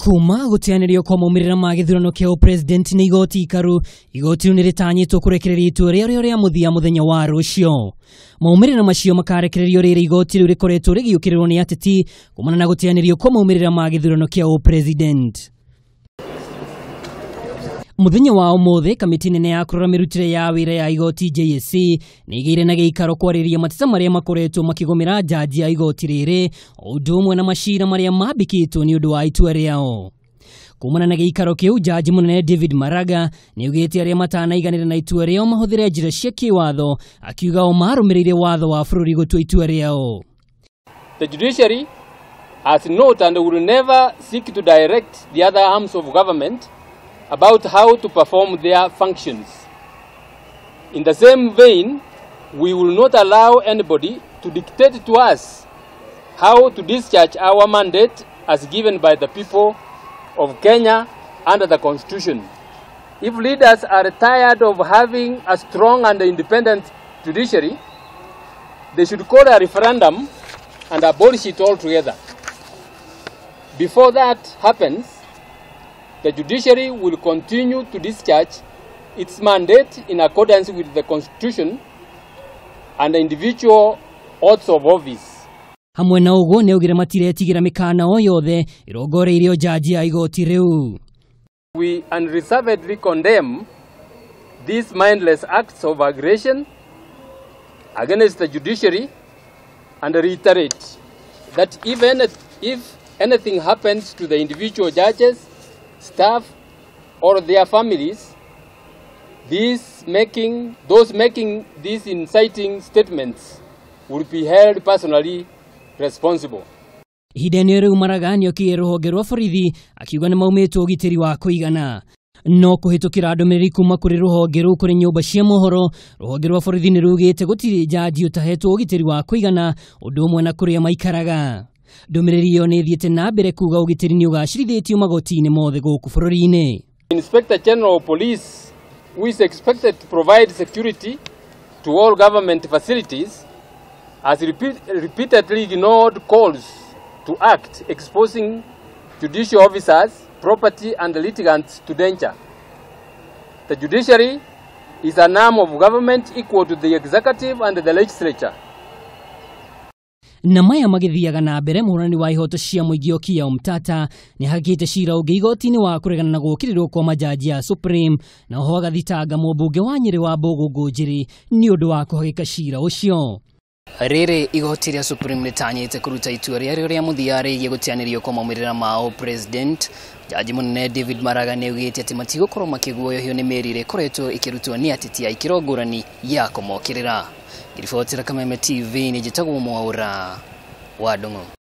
Kuma gũteanĩrio kwa maumĩrĩra ma gĩthurano kĩa ũpresident nĩ igoti ikaru, igoti rĩu nĩrĩtanyĩtwo kũrekereria itua rĩarĩo rĩa mũthia mũthenya wa rũciũ. Maumĩrĩra macio makarekererio rĩrĩ igoti rĩu rĩkoretwo rĩgĩũkĩrĩrwo nĩ ateti kumana na gũteanĩrio kwa maumĩrĩra ma gĩthurano kĩa ũpresident. Mũthenya wa ũmũthĩ, kamĩtĩ nene ya kũrora mĩrutĩre ya wĩra ya igoti JSC nĩ ĩgĩire na gĩikaro kwarĩrĩria mateta marĩa makoretwo makĩgũmĩra njanji ya igoti rĩrĩ, o ũndũ ũmwe na macira marĩa mambĩkĩtwo nĩ ũndũ wa itua rĩao. Kumana na gĩikaro kĩu, jaji mũnene David Maraga nĩ augĩte arĩa matanaiganĩra na itua rĩao mahũthĩre njĩra cia kĩwatho, akiuga o marũmĩrĩire watho wa bũrũri gũtua itua rĩao. The judiciary has not and will never seek to direct the other arms of government about how to perform their functions. In the same vein, we will not allow anybody to dictate to us how to discharge our mandate as given by the people of Kenya under the Constitution. If leaders are tired of having a strong and independent judiciary, they should call a referendum and abolish it altogether. Before that happens, the judiciary will continue to discharge its mandate in accordance with the Constitution and the individual oaths of office. Hamwe na ũguo nĩ augire matiretigĩra mĩkana o yothe ĩrongoreirio njanji ya igoti rĩu. We unreservedly condemn these mindless acts of aggression against the judiciary and reiterate that even if anything happens to the individual judges, staff, or their families, those making these inciting statements will be held personally responsible. Ihinda-inĩ rĩu Maraga nĩokire rũhonge rwa borithi akiuga nĩ maumĩtwo ũgitĩri wa kũigana. No kũhĩtũkĩra ndũmĩrĩri kuma kũrĩ rũhonge rũu kũrĩ nyũmba cia mohoro, rũhonge rwa borithi nĩ rugĩte gũtirĩ njanji ũtahetwo ũgitĩri wa kũigana ũndũ ũmwe na kũrĩa maikaraga. Ndũmĩrĩri ĩyo nĩ ĩthiĩte na mbere kuga ũgitĩri nĩ ũgacĩrithĩtio magoti-inĩ mothe gũkũ bũrũri-inĩ. Inspector General of Police, who is expected to provide security to all government facilities, has repeatedly ignored calls to act, exposing judicial officers, property and litigants to danger. The judiciary is an arm of government equal to the executive and the legislature. Na maya magĩthiaga na mbere, mũhũrani wa ihoto cia mũingĩ Okiya Omtata nĩ ahakĩte cira ũngĩ igoti-inĩ wa kũregana na gũũkĩrĩrwo kwa majaji ya Supreme, na oho agathitanga mũmbunge wa Nyĩrĩ wa Mbũgũ Ngũnjiri nĩ ũndũ wa kũhagĩka cira ũcio. Rĩrĩ igoti rĩa Supreme rĩtanyĩte kũruta itua rĩarĩo rĩa mũthia rĩgiĩ gũteanĩrio kwa maumĩrĩra ma president. Jaji mũnene David Maraga nĩ augĩte atĩ matigũkorwo makĩguoyohio nĩ mĩri ĩrĩa ĩkoretwo ĩkĩrutwo nĩ ateti a ikĩro ngũrani ya kũmokĩrĩra. Ngĩribotera Kameme TV nĩ njĩtagwo Mwaũra wa Ndung'u.